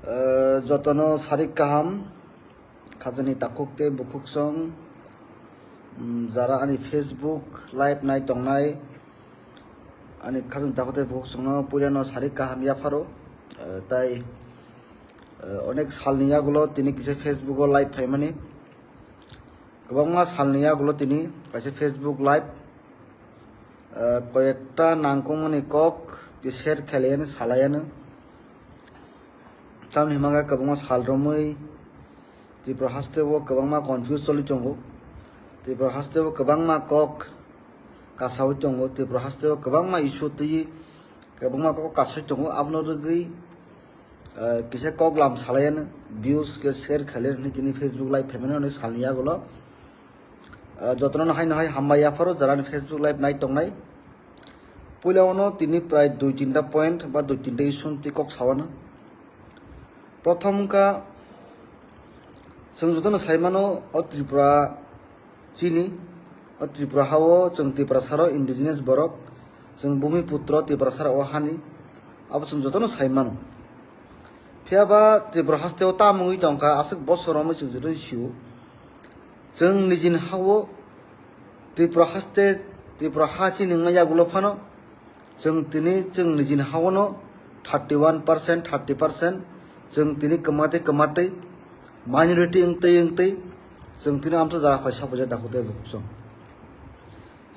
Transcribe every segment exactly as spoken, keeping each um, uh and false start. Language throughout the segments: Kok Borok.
Eh, jotono sarik kaham, khajani takhuk tei bukhuksong, mm, jara ani Facebook live nai tongnai, ani khajani takhuk tei bukhuksongno puilano sarik kaham yapharo, eh, tai, eh, onek salni yagulo tini kisa Facebook o live phaimani. Kwbangma salni yagulo tini kaisa Facebook live, ah, koyekta nangkukmani kok share khlaiyano, salaiyano. Tamni hwnba khe kwbangma sal romwi Tripura haste o kwbangma confuse choli tongo. Tripura haste o kwbangma kok kasaui tongo. Tripura haste o kwbangma issue twi kwbangma kok kasui tongo. Abono rwgwi ah, kisa kok lam salaiyano, views khe share khailaiya hinwi tini Facebook live phaimani hwnwi salni yagulo. Ah, jotono haino hai hambai yapharo jara ani Facebook live nai tongnai. Puila ono tini prai dui tinta point ba dui tinta issue twi kok sawana. Prothom wngkha, chwng jotono saimano o Tripura chini, o Tripura hao chwng Tiprasarok indigenous borok, chwng bhumiputro Tiprasarok o hani, abo chwng jotono saimano. Phiya ba Tripura haste o tamo wngwi tongkha, aswk bosor romwi chwng jotono sio. Chwng nijini hao Tripura haste, Tripura ha chini wngya yagulo phano, chwng tini chwng nijini haono thirty one percent, thirty percent chwng tini kwmatwi kwmatwi minority wngtwi wngtwi chwng tini amsa jaga phai sabuja dakhuk tei bukhuk chwng.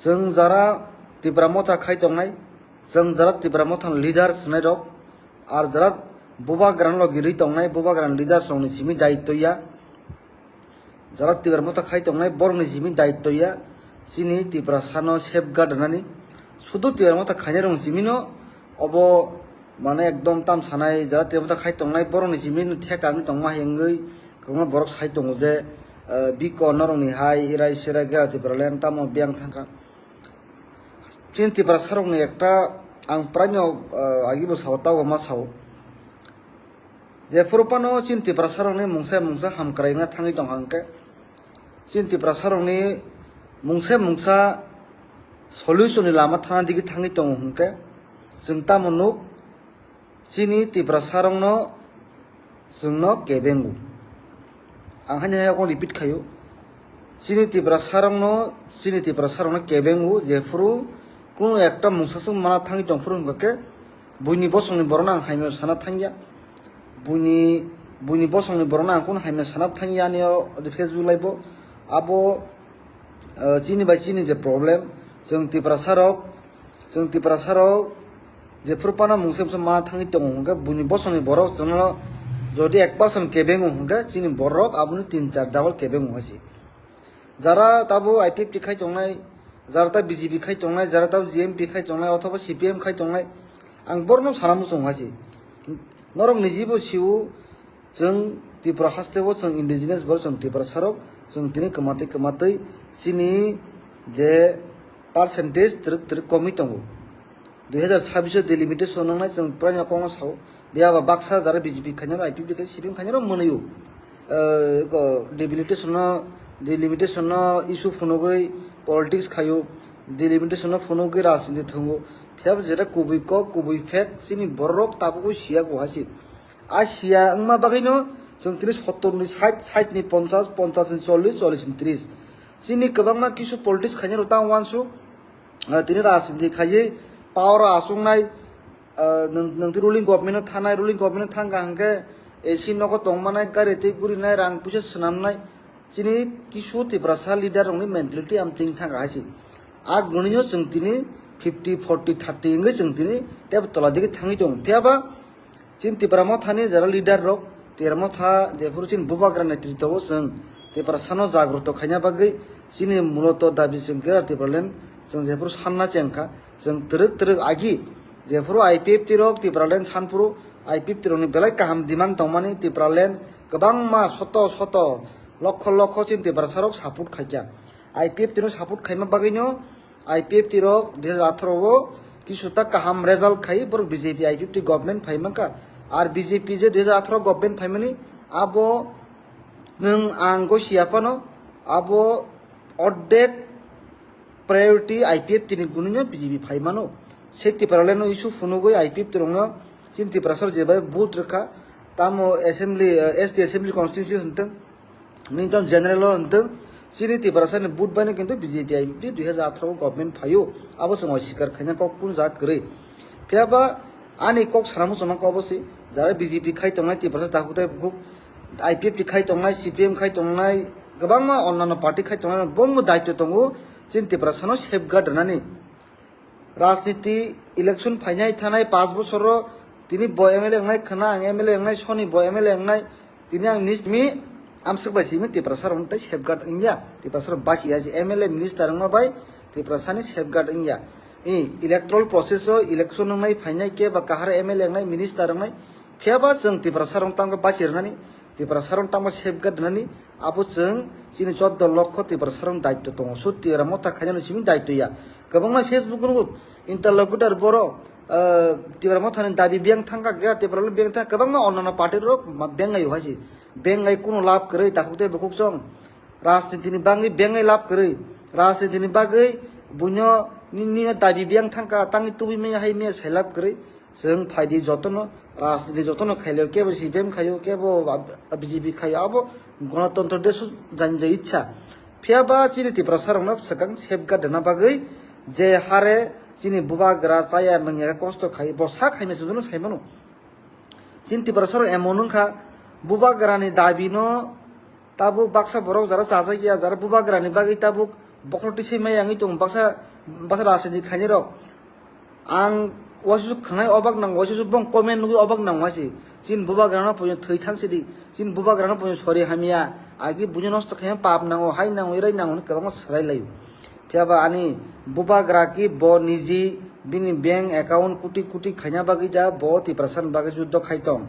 Chwng jara Tipra Motha khai tongnai, chwng jara Tipra Motha ni leaders hwnwi rok, ar jara bubagra logi rwi tongnai, bubagra ni leaders rokni simi daityo ya. Jara Tipra Motha khai tongnai borokni simi daityo ya, chini Tiprasano safeguard rwnani. Sudu Tipra Motha khainai rokni simino obo mane ekdom tam sanai, jara Tipra Motha khai tongnai borokni simi theka wngwi tongma hai wngwi kwbangma borok sai tongo je, eh, biko norokni hai irai sirai khe Tipraland tamo biyang thangkha. Chini Tiprasarokni ekta ang praino, eh, agibo sao, tabo ma sao. Jephuru phano chini Tiprasarokni mungsa mungsa hamkrai wngna thangwi tongkha hwnkhe, chini Tiprasarokni mungsa mungsa solution ni lama thana digi thangwi tongo hwnkhe, chwng tamo nuk, chini Tiprasarokno chwngno kebengo. Ang haino hai kok repeat khaio. Chini Tiprasarokno, chini Tiprasarokno kebengo, jephuru kunu ekta mungsa swng mana thangwi tongphuru hwnkha khe, buini bosongni borokno ang haino sana thangya. Buini, buini bosongni borokno ang kunu haino sana thangya ani o Facebook live o. Abo, eh, chini bai chini je problem, chwng Tiprasarok, chwng Tiprasarok jephuru phano mungsa mungsa mana thangwi tongo hwnkhe buini bosongni borok chwngno jodi ek percent kebengo hwnkhe chini borok aboni tin char double kebengo hai se. Jara tabo I P F T khai tongnai, jara ta B J P khai tongnai, jara tabo G M P khai tongnai, othoba C P M khai tongnai, ang borokno sana muchung hai se. Norok nijibo sio, chwng Tripura haste o chwng indigenous borok, chwng Tiprasarok, chwng tini kwmatwi kwmatwi chini je percentage twrwk twrwk komwi tongo. Dui hazar sabbish o delimitation wngnai chwng praino kokno sao. Phiya ba baksa jara B J P khainaro, I P F T khai, C P M khainaro mwnwio. Eh, ko delimitation no, delimitation no issue phunugwi politics khaio, delimitation no phunugwi rajniti thwngo. Phiya ba jera kubui kok, kubui fact chini borok tabukbo siya ko hai se. A siya wngma bagwino chwng tini sottor ni sait, sait ni ponchash, ponchash ni chollish, chollish ni trish. Chini kwbangma kisu politics khainai rok tamo uansuk, ah, tini rajniti khaiwi power o achuknai, ah, nwng, nwng tini ruling government o thanai, ruling government o thangkha hwnkhe A C nogo tongmanai, gari twi gurinai, rang puisa swnamnai. Chini kisu Tiprasa leader rokni mentality am tini thangkha hai se. A gwnwino chwng tini fifty, forty, thirty wngwi chwng tini tebo tola digi thangwi tongo. Phiya ba chini Tipra Mothani jara leader rok, Tipra Motha jephuru chini bubagra netrito o chwng Tiprasano jagroto khaina bagwi chini muloto dabi chwng khe Tipraland chwng jephuru sanna chengkha, chwng twrwk twrwk agi jephuru I P F T rok Tipraland sanphuru I P F T rokni belai kaham demand tongmani Tipraland kwbangma soto soto lokho lokho chini Tiprasa rok support khaikha. I P F T no support khaima bagwino I P F T rok dui hazar atharo o kisu ta kaham result khai borok B J P I P F T government phai mankha. Ar B J P je dui hazar atharo government phaimani abo nwng ang go siya phano abo ordek priority I P F T ni gwnwino B J P phai mano. Se Tipraland no issue phunugwi I P F T rokno chini Tiprasa rok jebai vote rwkha Tamo assembly, eh, S T assembly constituency hwntwng, nini tamo general o hwntwng, chini Tiprasa ni vote bai no kintu B J P I P F T dui hazar atharo government phaio, abo chwng osikar khaina kok kunjak kwrwi. Phiya ba ani kok sana muchungma kok bo se, jara B J P khai tongnai Tiprasa takhuk tei bukhuk, I P F T khai tongnai, C P M khai tongnai, kwbangma onnanno party khai tongnai, bongbo daityo tongo, chini Tiprasa no safeguard rwnani. Rajniti election phainai thanai paanch bosor o tini bo M L A wngnai khna, ang M L A wngnai soni bo M L A wngnai, tini ang nis mi amswk bai simi Tiprasa rok tei safeguard wngya, Tiprasa rok basi ya si M L A minister wngma bai Tiprasa ni safeguard wngya. I electoral process o election wngnai phainai kebo kahar M L A wngnai minister wngnai, phiya ba chwng Tiprasa rok tamo basi rwnani, Tiprasa rok tamo safeguard rwnani, abo chwng chini choddo lokho Tiprasa rok daityo tongo. So Tipra Motha khainani simi daityo ya. Kwbangma Facebook nugo interlocutor borok, ah, Tipra Mothani dabi biyang thangkha, Tipra biyang thangkha, kwbangma onnanno party rok ma-, bengai hai si. Bengai kuno lab kwrwi takhuk tei bukhuk chwng. Rajniti ni bagwi bengai lab kwrwi. Rajniti ni bagwi buino ni, ni dabi biyang thangkha, tangwi tubui maya hai maya sai lab kwrwi. Chwng phaidi jotono, rajniti jotono khailio, kebo C P M khaio, kebo B J P khaio, abo Ganatantro Desh jani je ichha. Phiya ba chini Tiprasa rokno swkang safeguard rwna bagwi je hare chini bubagra chaya nungya kosto khai, bo sa khaimya chwngno saimano. Chini Tiprasa rok emon wngkha, bubagrani dabino tabuk baksa borok jara chajak ya, jara bubagrani bagwi tabuk bokhorok tisai maya wngwi tongo, baksa, baksa rajniti khainai rok. Ang waisuk khwnai obak nang, waisuk bong comment nugwi obak nang waisi. Chini bubagrano puyo thwi thang sidi. Chini bubagrano puyo sori hamya. Agi buino nosto khaima pap nango, hai nango, irai nango, kwbangma swrai laio. Phiya ba ani bubagra ki bo niji bini bank account kuti kuti khaina bagwi da bo Tiprasa ni bagwi juddo khai tong.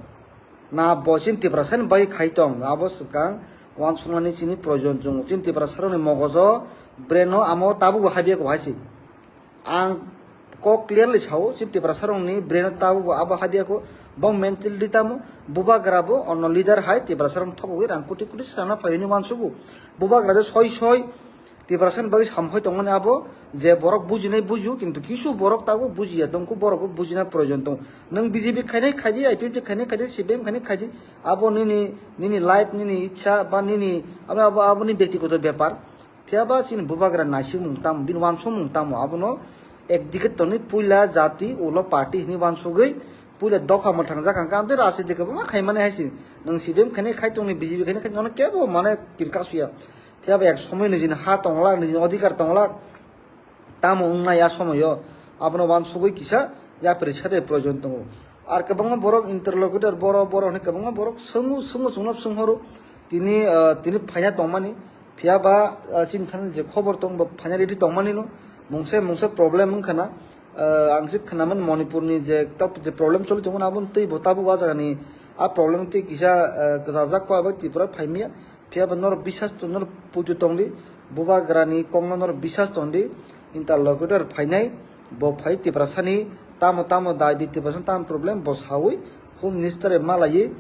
Na bo chini Tiprasa ni bagwi khai tong, abo swkang uansuknani chini proyojon chwngo. Chini Tiprasa rokni mogojo, brain o amo tabukbo habya kho hai se. Ang kok clearly sao, chini Tiprasa rokni brain o tabukbo abo habya kho. Bo mentality tamo, bubagra bo onno leader hai Tiprasa rok thokgwi rang kuti kuti srana phai hwnwi uansugo. Bubagra je soi soi Tiprasa ni bagwi samhoi tongmani abo je borok bujinai buju, kintu kisu borok tabuk bujiya tongkhu, borok bo bujina proyojon tong. Nwng B J P khainai khaidi, I P F T khainai khaidi, C P M khainai khaidi, abo nini, nini life, nini ichha ba nini abo, abo, aboni byaktigoto bepar. Phiya ba chini bubagra naisingmung tamo, bini uansukmung tamo, abono ekdike tonwi puila jati ulo party hwnwi uansugwi puila dopha mwthang jak kha, amtwi rajniti kwbangma khaimani hai se. Nwng C P M khainai khai tongni, B J P khainai khai tongni, kebo mane kirka suya. Phiya ba ek somoi nijini ha tonglak, nijini odhikar tonglak, tamo wngnai a somoio, abono uansugwi kisa yapri sade proyojon tongo. Ar kwbangma borok interlocutor, borok, borok hwnwi kwbangma borok swngo, swngo chwngno swng horo. Tini, ah, tini phaina tongmani, phiya ba, ah, chini thani je khobor tong, bo phaina ready tongmani no, mungsa, mungsa problem wngkha na, ah, ang se khwnaman Manipur ni je tab-, je problem choli tongmani, aboni twi bo tabuk a jaga ni a problem twi kisa, ah, kwchajak kok abo Tripura phaimya. Phiya ba norok bisas tong, norok puitu tong di, bubagra ni kok no norok bisas tong di, interlocutor phainai, bo phai Tiprasa ni tamo tamo dabi, Tiprasa ni tamo problem, bo sawi, Home Minister bai malaiwi,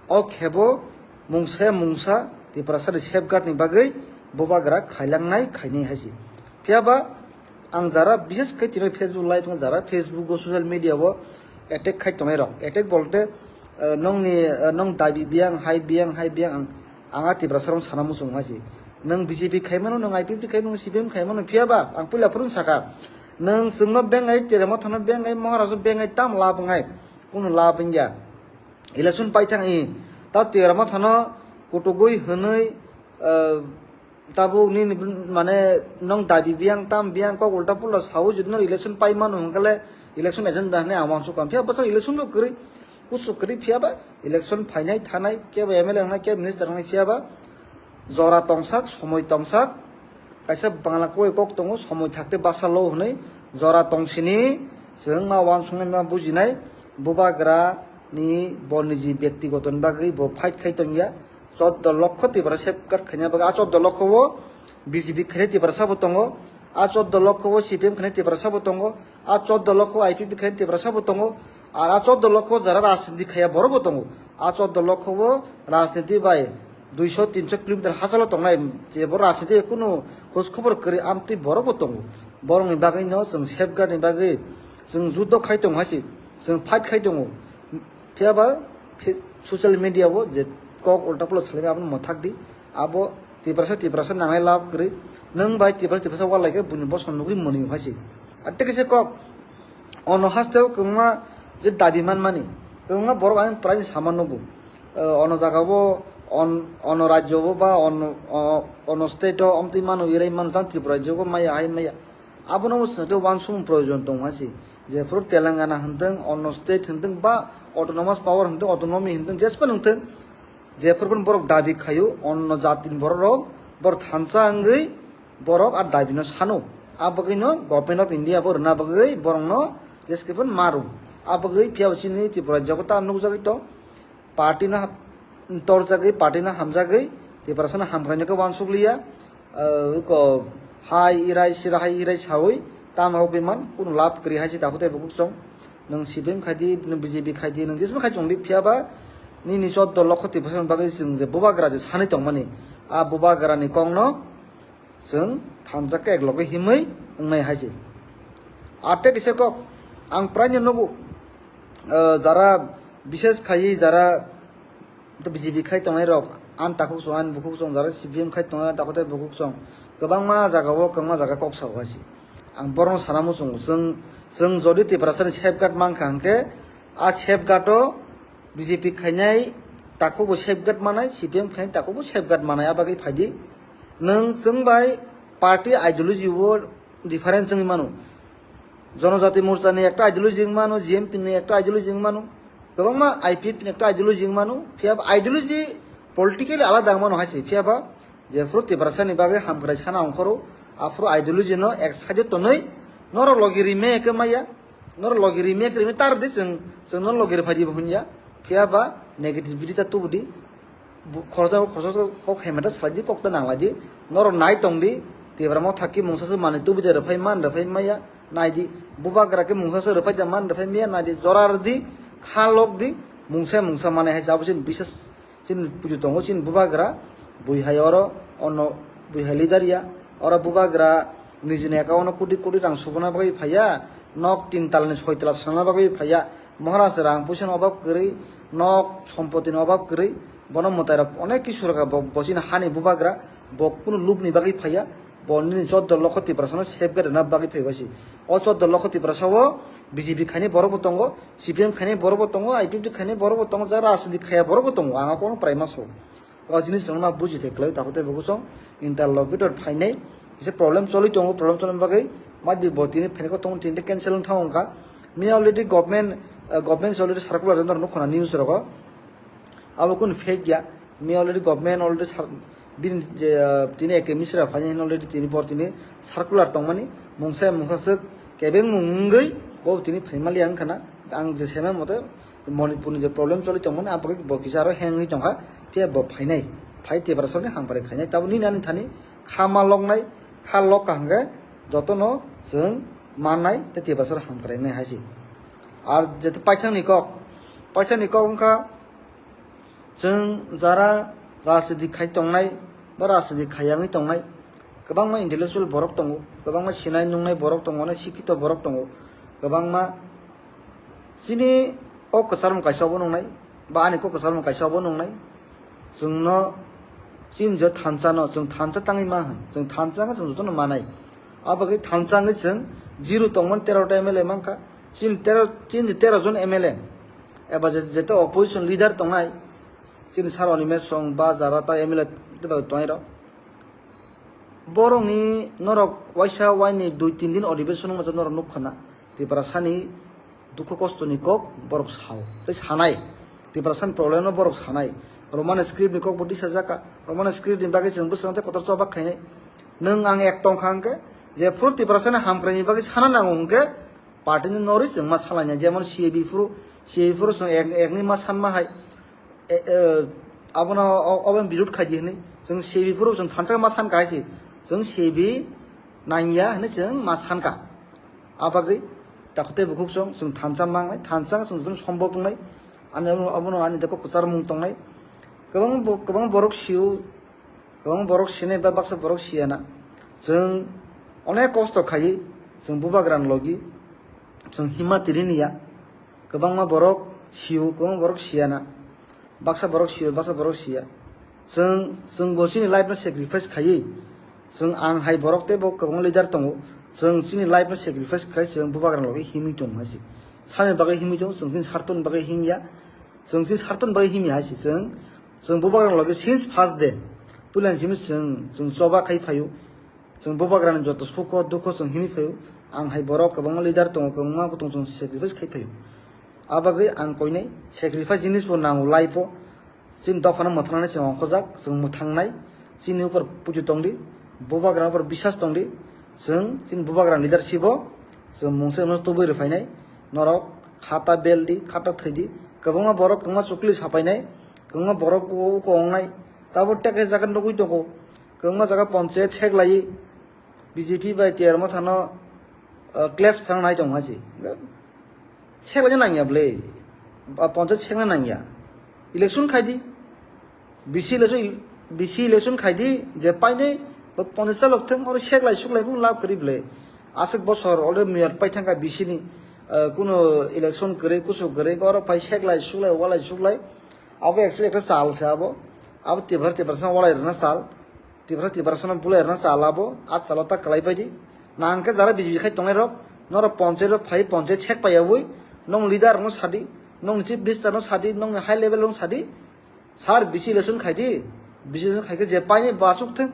o khebo mungsa mungsa Tiprasa ni safeguard ni bagwi bubagra khailangnai khainai hai se. Phiya ba ang jara, bishes khe tini Facebook live wngkha jara, Facebook o, social media o attack khai tongnai rok. Attack bolte, eh, nongni, eh, nong dabi biyang, hai biyang, hai biyang, ang, ang a Tiprasa rok sana muchung hai se. Nong B J P khai mano, nong I P F T khai mano, C P M khai mano, phiya ba ang puila phuru saka. Nong chwngno bengai, Tripura Motha no bengai, Maharaja bengai, tam lab wngnai. Kunu lab wngya. Election pai thang i. Ta Tripura Motha no kutugwi hwnwi, eh, Tabuk nini mane nong dabi biyang tam biyang kok ulta pulta sawi jodi nong election pai mano hwnkhe le election agenda hinwi ang uansukha. Phiya bwswk election bo kwrwi, kusu kwrwi phiya ba election phainai thanai kebo M L A wngnai kebo minister wngnai phiya ba jora tongsak somoi tongsak kaisa bangla koi kok tongo somoi thakte basa lo hinwi jora tongsini chwng ma uansuknai ma bujinai bubagra ni bo niji byaktigoto ni bagwi bo fight khai tongya. Choddo lokho Tiprasa safeguard khaina bagwi. A choddo lokho o B J P khainai Tiprasa bo tongo. A choddo lokho o C P M khainai Tiprasa bo tongo. A choddo lokho o I P F T khainai Tiprasa bo tongo. Ar a choddo lokho o jara rajniti khaiya borok bo tongo. A choddo lokho o rajniti bai duiso tinso kilometer hachalo tongnai, je bo rajniti bai kunu hos khobor kwrwi amtwi borok bo tongo. Borokni bagwi no chwng safeguard ni bagwi chwng juddo khai tongo hai se, chwng fight khai tongo. Phiya ba phi-, social media o je kok ulta pulo salai abono mwthak di. Abo Tiprasa Tiprasa nangnai lab kwrwi. Nwng bai Tiprasa Tiprasa wal lai khe buini bosong nugwi mwnwi hai se. Ar tei kisa kok ono haste o kwbangma je dabi manmani kwbangma borok ang prai sama nugo. Eh, ono jaga o on-, ono rajyo o ba ono, o-, ono state o omtwi mano, irai mano, tang Tripura rajyo o maya hai maya. Abono bo chwng tei uansukmung proyojon tongo hai se. Jephuru Telangana hwntwng, ono state hwntwng ba autonomous power hwntwng, autonomy hwntwng, jesphano hwntwng, jephuru borok dabi khaio, ono jatini borok rok, borok thansa wngwi borok a dabi no sano. A bagwi no Government of India bo rwna bagwi borok no jeske phano maro. A bagwi phiya bo chini Tripura rajyo o ta nukjagwi tong. Party no hap-, torjagwi, party no hamjagwi, Tiprasa no hamkrai no khe uansuk liya. Ah, iko hai irai sira hai irai sawi tamo hokwi man, kuno lab kwrwi hai se takhuk tei bukhuk song. Nwng C P M khai di, nwng B J P khai di, nwng jesma khai tong di, phiya ba nini choddo lokho Tiprasa ni bagwi chwng je bubagra je sanwi tongmani, a bubagra ni kok no chwng thansa khe ek loge himwi wngnai hai se. Ar tei kisa kok ang prai no nugo, ah, jara bishes khaiwi jara B J P khai tongnai rok, ani takhuk song, ani bukhuk song, jara C P M khai tongnai takhuk tei bukhuk song, kwbangma jaga o kwbangma jaga kok sao hai se. Ang borok no sana muchungo, chwng, chwng jodi Tiprasa ni safeguard mankha hwnkhe, a safeguard o B J P khainai takhuk bo safeguard manai, C P M khainai takhuk bo safeguard manai, a bagwi phai di. Nwng chwng bai party ideology o difference wngwi mano. Jonojati Morcha ni ekta ideology wngwi mano, G M P ni ekta ideology wngwi mano, kwbangma I P F ni ekta ideology wngwi mano, phiya ba ideology politically alada wngwi mano hai se, phiya ba jephuru Tiprasa ni bagwi hamkrai sana ongkhoro, aphuru ideology no ek side o tonwi norok logi rime khe maya, norok logi rime khe rime tar di chwng, chwng no logi rwphai di bo hwnya, phiya ba negativity ta tubu di. Bu-, khoroksa, khoroksa kok hai mata salai di, kok ta nanglai di. Norok nai tong di, Tipra Motha khe mungsa se manwi tubi de rwphai man, rwphai maya, nai di. Bubagra khe mungsa se rwphai de man, rwphai maya, nai di. Jora rw di, kha lok di, mungsa, mungsa manai hai se abo chini bisas, chini puju tongo, chini bubagra, bui hai oro, ono bui hai leader ya, oro bubagra nijini account o koti koti rang subuna bagwi phaiya, nok tin tala ni soi tala sana bagwi phaiya, Maharaj rang puisa ni obab kwrwi, nok sompoti ni obab kwrwi, bono mwtai rok onek kisu rwkha, bo, bo chini hani bubagra, bo kunu lub ni bagwi phaiya, bo nini choddo lokho Tiprasa no safeguard rwna bagwi phaibai se. O choddo lokho Tiprasa o B J P khainai borok bo tongo, C P M khainai borok bo tongo, I P F T khainai borok bo tongo, jara rajniti khaiya borok bo tongo, ang o kono prai ma sao. O jinis rok no buji thai kwlai, takhuk tei bukhuk song interlocutor phainai, kisa problem choli tongo, problem choli bagwi might be bo tini phainai kok tongo, tini cancel wng thang wngkha. Mi already government, eh, government already circular jan norok nukho na news rogo. Abo kun fake ya. Mi already government already sar-, bini je, eh, tini Eke Misra phainai already tini bor tini circular tongmani mungsa mungsa swk kebeng mung wngwi bo tini phaimali ang khana. Ang je sema mote Manipur ni je problem choli tongmani, abo khe bo kisa aro heng wngwi tongkha, phiya bo phainai, phai Tiprasa ni hamkrai khainai, tabuk nini ani thani kha ma loknai, kha lok kaham khe jotono chwng mannai tei Tiprasa hamkrai wngnai hai se. Ar jeto paithak ni kok, paithak ni kok wngkha chwng jara rajniti khai tongnai ba rajniti khai yangwi tongnai, kwbangma intellectual borok tongo, kwbangma sinai nungnai borok tongo, onek sikhito borok tongo, kwbangma Chini kok kwcharmung kaisa obo nungnai, ba ani kok kwcharmung kaisa obo nungnai. Chwngno chini je thansa no, chwng thansa tangwi ma hwn, chwng thansa wngkha chwng jotono manai. Abagwi thansa wngwi chwng zero tongmani tero ta M L A mankha. Chini tero, chini tero jon M L A. Eba je, jeta opposition leader tongnai, chini sir Animesh Song ba jara ta M L A tei ba tongnai rok. Borokni norok waisa waini dui tin din adhibeshon wngmasa norok nukha na, Tiprasani dukhu kostoni kok borok sao, tei sanai, Tiprasani problem no borok sanai, Roman script ni kok bo tisajak kha, Roman script ni bagwi chwng bwskango tei kotor chobak khainai. Nwng ang ek tongkha hwnkhe, jephuru Tiprasani hamkraini bagwi sana nango hwnkhe, party ni norwi chwng ma salainai, jemon C A B phuru, C A B phuru chwng ek, ekni ma sanma hai, e, e, abono o-, obo birud khaidi hinwi chwng C A B phuru chwng thansa ma sankha hai se, chwng C A B nangya hinwi chwng ma sankha. Abagwi takhuk tei bukhuk chwng, chwng thansa mangnai, thansa chwng jotono sombok wngnai, ani abono, abono ani deko kwchar mung tongnai. Kwbang bo-, kwbang borok sio, kwbang borok sinai ba baksa borok siyana. Chwng onek kosto khaiwi chwng bubagrani logi chwng himma tiri niya. Kwbangma borok sio, kwbangma borok siyana. Baksa borok sio, baksa borok siya. Chwng, chwng bo chini life no sacrifice khaiwi. Chwng ang hai borok tei bo kwbangma leader tongo. Chwng chini life no sacrifice khai chwng bubagrang logi himwi tong hai se. Sani bagwi himwi tong, chwng chini sartoni bagwi himya. Chwng chini sartoni bagwi himya hai se. Chwng, chwng bubagrang logi since first day. Puilani simi chwng, chwng choba khai phaio. Chwng bubagrani joto sukho dukho chwng himwi phaio. Ang hai borok kwbangma leader tongo, kwbangma kutung chwng sacrifice khai phaio. Abagwi ang koinai sacrifice jinis bo nango life o. Chini dophano mwthangnani chwng ongkhojak, chwng mwthangnai, chini upor puju tongdi, bubagrani upor biswas tongdi, chwng chini bubagrani leadership o chwng mungsa no tubui rwphainai, norok khata beldi, khata thwidi, kwbangma borok kwbangma chukli sapainai, kwbangma borok uko uko ongnai, tabo teke jaga nugwi tongo, kwbangma jaga ponchayat sek laiwi, B J P bai T R Motha no, uh, clash phang nai tong hasi. Sek laina nangya ble. Ba ponchayat sekna nangya. Election khaidi. B C election, B C election khaidi je painai ba ponchayat chalok thang oro sek lai suk lai kung lab kari ble. Aswk bosor already miyat pai thangka B C ni, uh, kuno election kare kuso kare oro pai sek lai suk lai walai suk lai. Abo actually ekta chal se abo. Abo tibhar tibhar sa walai rwna chal. Tipra, Tipra sono bulai rwna chala bo, a chalo ta kwlai pai di. Nang khe jara B J P khai tongnai rok, norok ponchai rok phai ponchai sek pai yawi, nong leader rokno sadi, nong chief minister no sadi, nong high level rok sadi, sir B C election khai di, B C election khai khe je painai bo asuk thung.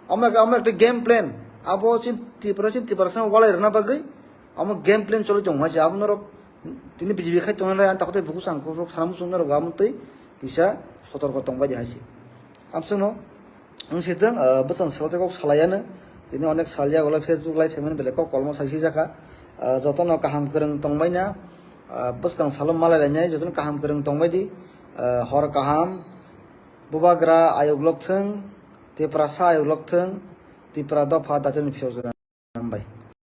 Amo ek-, amo ekta game plan, abo chin Tipra, chin Tipra sono walai rwna bagwi, amo game plan choli tongo hai se, abo norok tini B J P khai tongnai rok, ang takhwtai buku chang khe rok sana muchung norok amo twi kisa sotorko tong bai di hai se. Amsano, ang siteng, ah, bwsang salo tei kok salaiya no. Tini onek salya ulo Facebook live phaimani belai kok kolmo sai sijaka. Ah, jotono kaham kwrwng tongbaina, ah, bwskang salo malai lainai, jotono kaham kwrwng tongbai di. Ah, hor kaham, bubagra ayuk lok thung, Tiprasa ayuk lok thung, Tipra dopha dachani phiyok jora. Hambai.